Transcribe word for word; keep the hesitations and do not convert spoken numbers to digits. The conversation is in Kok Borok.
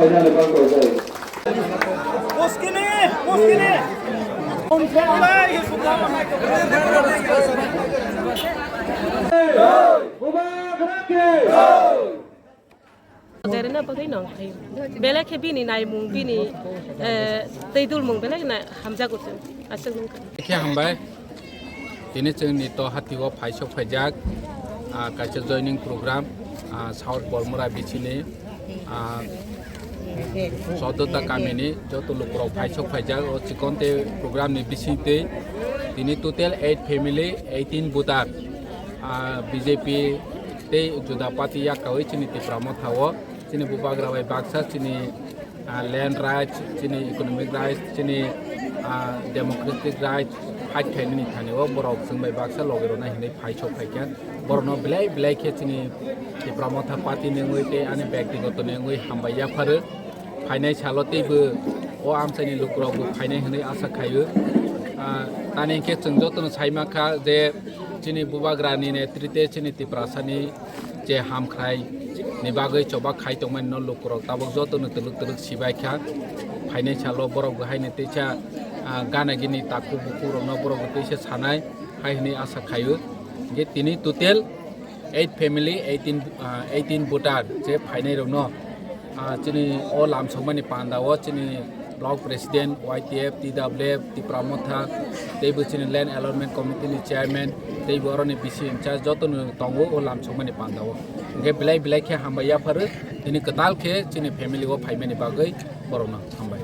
Jerena bagwi nong thai. Belai khe bini naimung, bini, eh, tei dulmung belai na hamjago se. Aswk nung kha. Khe hambai. Tini chwngni to hatio phaisok phaijak, ah, kaisa joining program, ah, South Bormura bisini, ah, Sodota kamini joto lukurok phaisok phaijak. O chikonte program ni bisingtwi tini total eight family, eighteen voter, ah, B J P tei juda party yakkaui chini Tipra Motha o chini bubagra bai baksa chini, ah, land rights, chini economic rights, chini, ah, democratic rights fight khainani thani o borok chwng bai baksa logi rwna hinwi phaisok phaikha. Borokno belai belai khe chini Tipra Motha party ni wngwi tei ani byaktigoto ni wngwi hambai yapharo. Phainai salo teibo o amchaini lukurokbo phainai hinwi asa khaio. Ah, tani hinkhe chwng jotono saimankha je chini bubagrani netrite chini Tiprasani je hamkhrai ni bagwi choba khai tongmani no lukurok tabuk jotono twlwk twlwk sibaikha. Phainai salo borok bo haino teisa, ah, gana gini takhuk bukhuk rokno borok bo teisa sanai hai hinwi asa khaio. Hinkhe tini total eight family, eighteen, ah, eighteen voter je phainai rokno, ah, chini o lamsokmani panda o chini block president, Y T F, T W F, Tipra Motha, teibo chini land allotment committee ni chairman, teibo oroni bisi in charge joto no tongo o lamsokmani panda o. Hinkhe belai belai khe hambai yapharo, tini kwtal khe chini family o phaimani bagwi borokno hambai.